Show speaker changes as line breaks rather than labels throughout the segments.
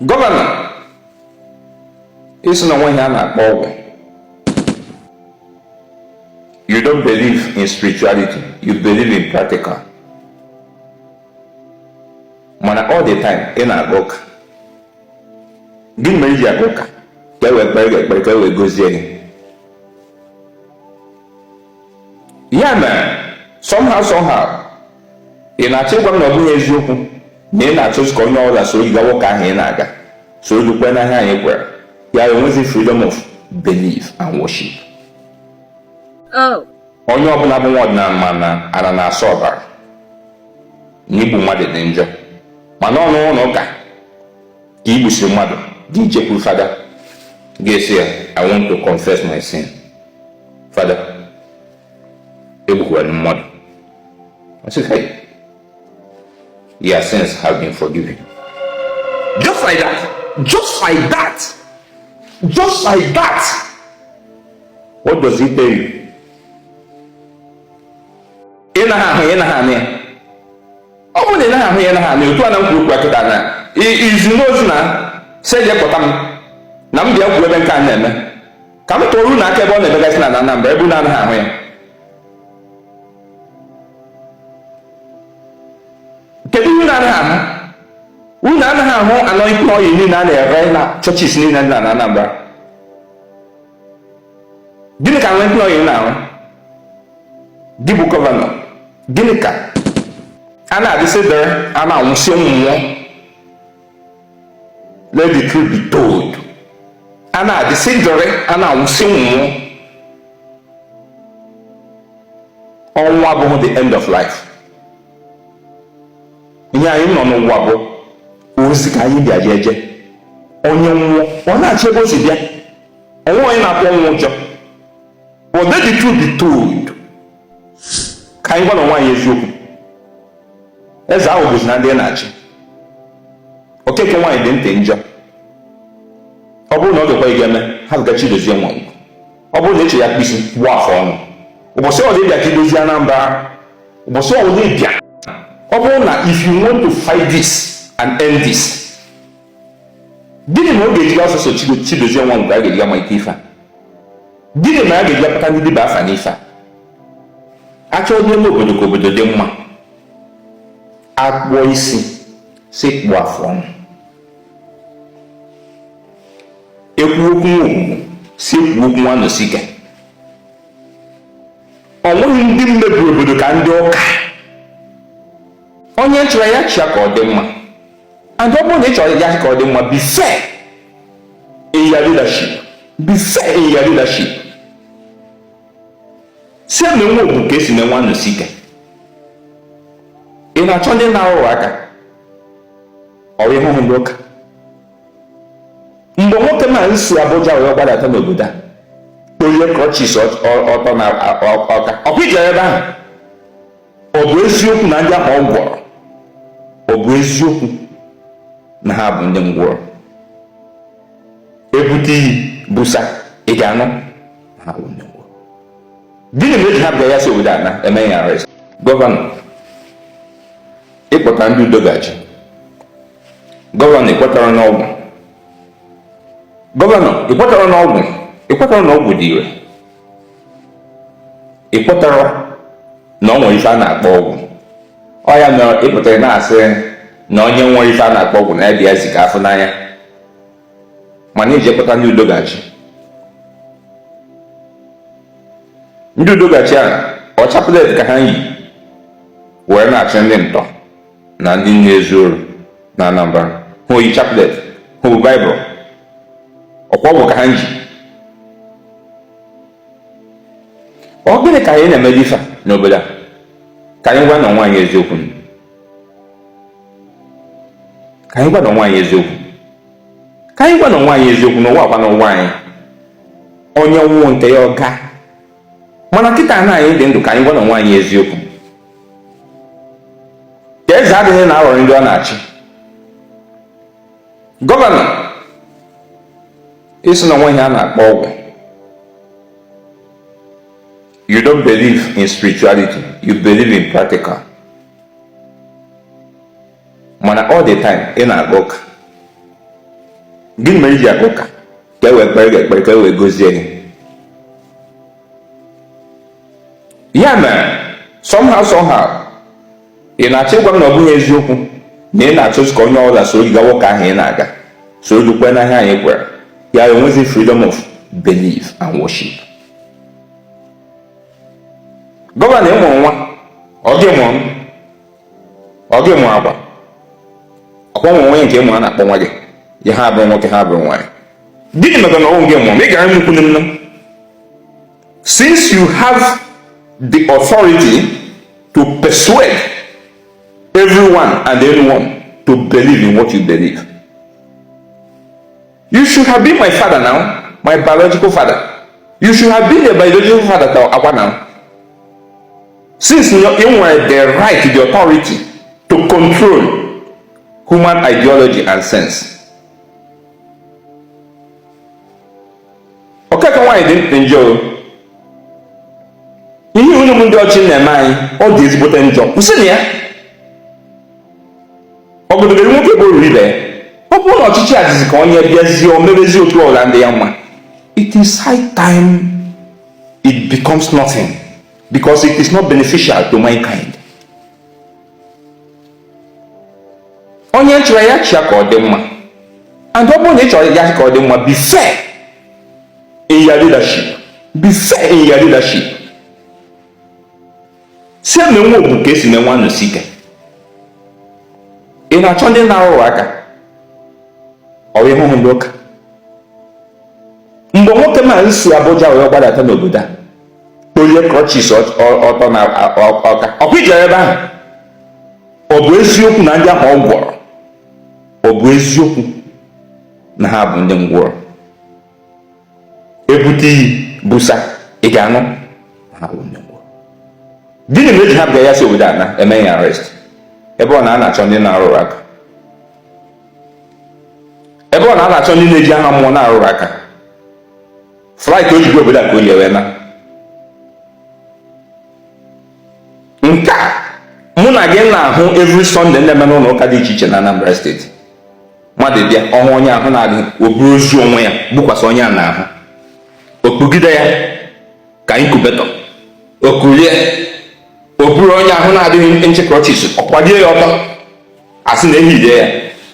Gọvanọ, ị sị na o nweghị ihe a na-akpọ ọgwụ. You don't believe in spirituality, you believe in practical. Mana all the time ị na-aga ụka. Gịnị mere i ji aga ụka? Ka e wee kpere gị ekpere, ka e wee gozie gị. Ya mere, somehow somehow, ị na-achọ ịgwa m na ọ bụghị eziokwu na ị na-achọzi ka onye ọbụla soro gị gawa ụka ahụ ị na-aga, soro gị kwee n'ihe anyị kwere ya enwezi freedom of belief and worship.
Oh.
Onye ọbụla bụ nwa ọdịnala ma na ala na-asọ ọbara na igbu mmadụ dị njọ, mana ọ n'ụlọ ụka ka i gbusiri mmadụ, gị jekwuru fada, gị sị ya, "I want to confess my sin, fada, egbukwara mmadụ." Ọ sị, "Hey, your sins have been forgiven." Just like that, just like that, just like that. What does it tell you? Ị naghị ahụ, ị naghị anụ ya. Ọ bụrụ na ị naghị ahụ ya, ị naghị anụ ya, otu a na m kwuru okwu kịta na izu n'ozu na sị je kpọta m na m bịa kwuo ebe nke a na-eme, ka m tụọrọ unu aka ebe ọ na-emegasị na Anambra, ebe unu anaghị ahụ ya. Kedu ihe unu anaghị ahụ? Unu anaghị ahụ anointing oil niile a na-ere na churches niile dị na Anambra. Gịnị ka anointing oil na-arụ? Gị bụ gọvanọ, gịnị ka a na-adịsị dere a na-anwụsị nwụọ? Let the truth be told. A na-adịsị dere a na-anwụsị nwụọ. Ọnwụ abụghị the end of life. Ihe anyị nọ n'ụwa bụ ozi ka anyị bịa eje. Onye nwụọ, ọ na-achọ ebe o si bịa. O nweghị onye na-atụ ọnwụ ụjọ. But let the truth be told. Ka anyị gwa na onwe anyị eziokwu. Eze ahụ bụzi na ndị na-achị. Okeke nwaanyị dị ntị njọ. Ọ bụrụ na ọ ga-ekwe gị eme, ha ga Chidozie Nwangwu. Ọ bụrụ na eche ya mkpịsị gbuo afọ ọnụ. Ụbọchị ọbụla ị bịa ka idozie Anambra, ụbọchị ọbụla ị bịa, ọ bụrụ na if you want to fight this and end this, gịnị ma ọ ga-eji ọsọsọ Chidozie Nwangwu ka a ga-eji amalite ife a? Gịnị ma a ga-eji apụta ndị dibịa afa n'ife a? Achọ onye eme obodo ka obodo dị mma, akpụọ isi si kpụọ afụ ọnụ, ekwu okwu nwa ogbugbu si ekwu okwu nwa Anosike. Ọ nweghị ndị mebiri obodo ka ndị ụka. Onye chọrọ ya chịa ka ọ dị mma, and ọ bụrụ na ị chọrọ ya ka ọ dị mma, be fair in your leadership, be fair in your leadership. Si eme nwa ogbu ka esi mee nwa Anosike. Ị na-achọ ndị na-arụrụ aka ọrụ ịhụhụ ndị ụka. Mgbe nwoke ma si Abuja wee gbadata n'obodo a, kporie crutches ọtọ na ọka, ọkwa ijere ebe ahụ, ọ bụ eziokwu na ndị ahụ ọ gwọrọ, ọ bụ eziokwu na ha bụ ndị ngwọrọ? Ebute iyi busa, ị ga-anụ ha bụ ndị ngwọrọ. Gịnị mere eji hapụ ya si obodo a na eme ya arrest? Gọvanọ, ịkpọta ndị udo ga-achị. Gọvanọ, ịkwetara n'ọgwụ. Gọvanọ, ịkwetara n'ọgwụ. Ịkwetara na ọgwụ dị ire. Ịkwetara na ọ nwere ife a na-akpọ ọgwụ. Ọ ya mere ị pụtara na-asị na onye nwere ife a na-akpọ ọgwụ na ya bịa zika afọ n'anya, mana iji kpọta ndị udo ga-achị. Ndị udo ga-achị a, ọ chaplet ka ha yi were na-achị ndị ntọ na ndị na-ezu ori na Anambra. Ha oyi chaplet, ha bụ baịbụl, ọkwa ọgwụ ka ha ji. Ọ gịnị ka anyị na-eme ife a n'obodo a? Ka anyị gwa na onwe anyị eziokwu, ka anyị gwa na onwe anyị eziokwu, ka anyị gwa na onwe anyị eziokwu n'ụwa akwa n'ụwa anyị. Onye nwụọ nke ya ọ gaa, mana kịta na anyị dị ndụ, ka anyị gwa na onwe anyị eziokwu. Ka eze adịghị na-aghọrọ ndị ọ na-achị. Gọvanọ, ị sị na o nweghị ihe a na-akpọ ọgwụ. You don't believe in spirituality, you believe in practical. Mana all the time ị na-aga ụka. Gịnị mere i ji aga ụka? Ka e wee kpere gị ekpere, ka e wee gozie gị. Ya mere, somehow somehow, ị na-achọ ịgwa m na ọ bụghị eziokwu na ị na-achọzi ka onye ọbụla soro gị gawa ụka ahụ ị na-aga, soro gị kwee na ihe anyị kwere ya, enwezi freedom of belief and worship. Gọvanọ, ị mụrụ nwa, ọ gị mụrụ m, ọ gị mụrụ akwa ọkwa nwa onye nke ị mụrụ a na-akpọ nwa gị ya, ha abụrụ nwoke, ha abụrụ nwaanyị. Gịnị maka na ọ wụ gị mụrụ m, ị gara ịmụkwu nne? Since you have the authority to persuade everyone and anyone to believe in what you believe, you should have been my father now, my biological father. You should have been a biological father to Akwa now. Since you nwere the right, the authority to control human ideology and sense. Okeke nwaanyị dị njọ. Ihe unu bụ ndị ọchị na-eme anyị, ọ dị ezigbote njọ. Kwụsị na ya. Ọgọdọgoro nwoke bụ oruru ibe ya. Ọ bụrụ na ọchịchị a dịzi ka onye bịazie o mebezi otu ọla ndị ya mma, it is high time it becomes nothing, because it is not beneficial to mankind. Onye chọrọ ya chịa ka ọ dị mma, and ọ bụrụ na ị chọrọ ya ka ọ dị mma, be fair in your leadership, be fair in your leadership. Si eme nwa ogbu ka esi mee nwa nọsi ike. Ị na-achọ ndị na-arụrụ aka, ọ bụ ịhụhụ ndị ụka. Mgbe nwoke ma si Abuja wee gbadata n'obodo a, kpolie crutches ọtọ na ọka, ọkwa ijere ebe ahụ, ọ bụ eziokwu na ndị ahụ ọ gwọrọ, ọ bụ eziokwu na ha bụ ndị ngwọrọ? Ebute iyi busa, ị ga-anụ ha bụ ndị ngwọrọ. Gịnị mere eji hapụ ya si obodo a na eme ya arrest, ebe ọ na a na-achọ ndị na-arụrụ aka, ebe ọ na a na-achọ ndị na-eji aha mmụọ na-arụrụ aka? Flight o jikwa obodo a ka o ji ewe na nke a mụ na gị na-ahụ every Sunday na-eme n'ụlọ ụka dị iche iche na Anambra steeti. Mmadụ bịa ọhụ onye ahụ na-adịghị, o buru ozu onwe ya bukwasị onye a n'ahụ, o kpugide ya ka incubator, o kulie, o buru onye ahụ na-adịghị nche crutches, ọ kwalie ya ọtọ, asị na ehihie ya.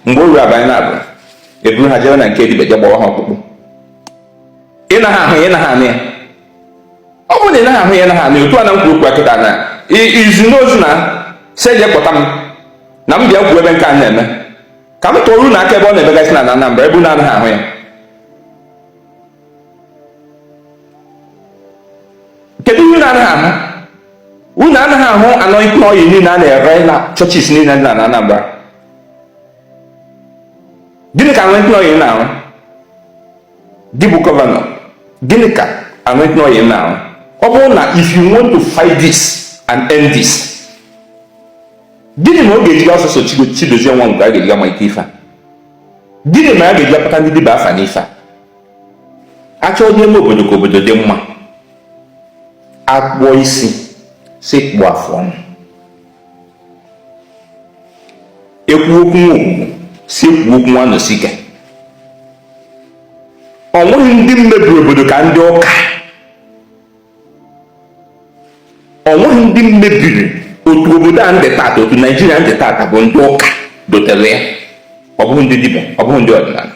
Mgbe o ruru abalị na-abụ, eburu ha jebe na nke dibịa je gbawa ha ọkpụkpụ. Ị naghị ahụ ya, ị naghị anụ ya. Ọ bụrụ na ị naghị ahụ ya, ị naghị anụ ya, otu a na nkwu okwu akịta na izu n'ozu na sị eje kpọta m na m bịa kwuo ebe nke a na-eme, ka m tụọrọ unu aka ebe ọ na-emegasị na Anambra, ebe unu anaghị ahụ ya. Kedu ihe unu anaghị ahụ? Unu anaghị ahụ anointing oil niile a na-ere na churches niile dị na Anambra. Gịnị ka anointing oil na-arụ? Gị bụ gọvanọ, gịnị ka anointing oil na-arụ? Ọ bụrụ na if you want to fight this and end this, gịnị ma ọ ga-ejiga ọsọsọ Chidozie nwa nke a ga-ejiga malite ife a? Gịnị ma a ga-eji akpata ndị dibịa afa n'ife a? Achọ onye eme obodo ka obodo dị mma, akpụọ isi si kpụọ afụ ọnụ, ekwu okwu nwa ogbugbu si ekwu okwu nwa nọsike. Ọ nweghị ndị mebiri obodo ka ndị ụka, ọ nweghị ndị mebiri otu obodo a ndị tata, otu Naijiria ndị tata bụ ndị ụka dotere ya, ọ bụghị ndị dibịa, ọ bụghị ndị ọdịnala.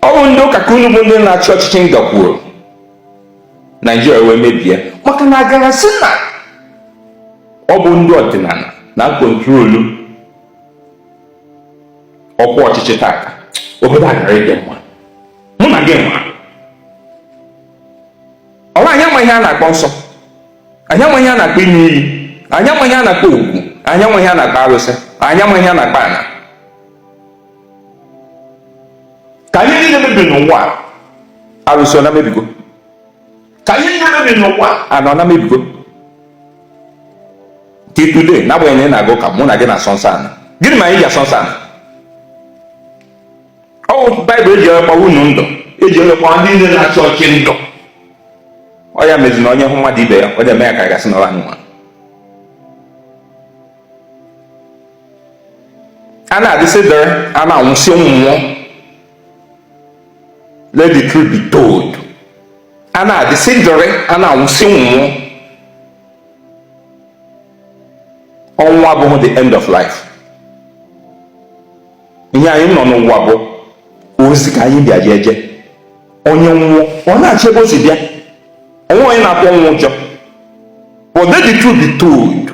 Ọ bụ ndị ụka ka unu bụ ndị na-achị ọchịchị ngakwuru Naijiria wee mebie, maka na agara sị na ọ bụ ndị ọdịnala na control ọkwa ọchịchị tata, obodo a gara ịdị mma. Mụ na gị ma ọrụ anyị ama ihe a na-akpọ nsọ, anyị ama ihe a na-akpọ ime iyi, anyị ama ihe a na-akpọ ugwu, anyị ama ihe a na-akpọ arụsị, anyị ama ihe a na-akpọ ana. Ka ihe niile mebiri n'ụwa, arụsị ọ na-mebigo? Ka ihe niile mebiri n'ụwa, ana ọ na-mebigo? Till today, n'agbanyeghị na ị na-aga ụka, mụ na gị na-asọ nsọ ana. Gịnị ma anyị ji asọ nsọ ana? Ọ bụ Baịbụl eji elekwa unu ndụ, eji elekwa ndị niile na-achị ọchị ndụ. Ọ ya mezi na onye hụ mmadụ ibe ya, ọ na-eme ya ka a gasị na ọla nwa. A na-adị sị dịrị, a na-anwụ sị nwụọ. Let the truth be told. A na-adị sị dịrị, a na-anwụ sị nwụọ. Ọnwụ abụghị the end of life. Ihe anyị nọ n'ụwa bụ ozi ka anyị bịa je eje. Onye nwụọ, ọ na-achọ ebe o si bịa. O nweghị onye na-atụ ọnwụ ụjọ. But let the truth be told.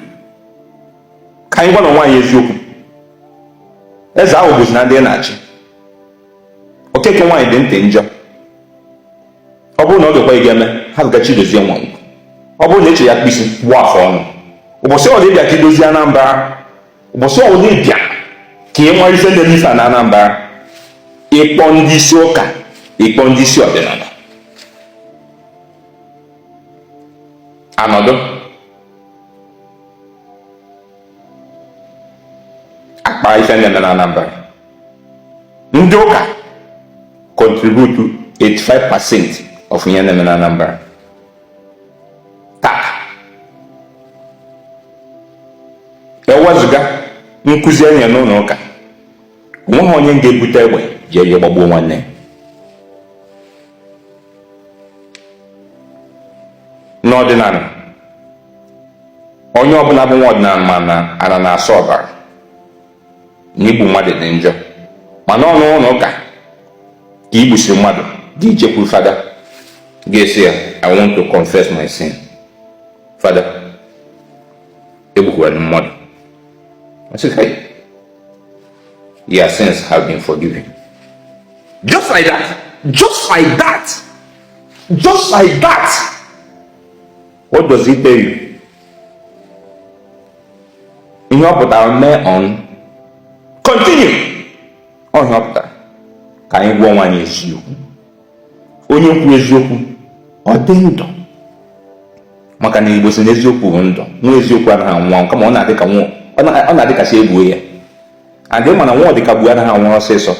Ka anyị gwa na onwe anyị eziokwu. Eze ahụ bụzi na ndị na-achị. Okeke nwaanyị dị ntị njọ. Ọ bụrụ na ọ ga-ekwe gị eme, ha ga Chidozie Nwangwu. Ọ bụrụ na eche ya mkpịsị gbuo afọ ọnụ. Ụbọchị ọbụla ịbịa ka idozie Anambra, ụbọchị ọbụla ịbịa ka ị mara ife na-eme ife na Anambra, ịkpọ ndị isi ụka, ịkpọ ndị isi ọdịnala, anọdụ akpa ife na-eme na Anambra. Ndị ụka contribute 85% of ihe na-eme na Anambra taa. Ewezụga nkụzi enye n'ụlọ ụka, onweghị onye ga-ebute egbe ji eje gbagbuo nwanne. N'ọdịnala, onye ọbụla bụ nwa ọdịnala ma na ana na-asọ ọbara, na igbu mmadụ dị njọ. Mana ọ n'ụlọ ụka ka i gbusiri mmadụ, gị jekwuru fada, ga-esi ya, "I want to confess my sin, fada, egbukwara mmadụ." I said, "Hey, your sins have been forgiven." Just like that, just like that, just like that. What does it tell you? Ihe ọ pụtara mee on continue. Ọ ihe ọ pụtara ka anyị gwa onwe anyị eziokwu. Onye kwu eziokwu, ọ dị ndụ, maka na Igbo si na eziokwu bụ ndụ. Nwa eziokwu anaghị anwụ anwụ, kama ọ na-adị ka ọ na-adị kasị egbuo ya adị, mana nwa ọdịka gbuo anaghị anwụ ọsịsọ.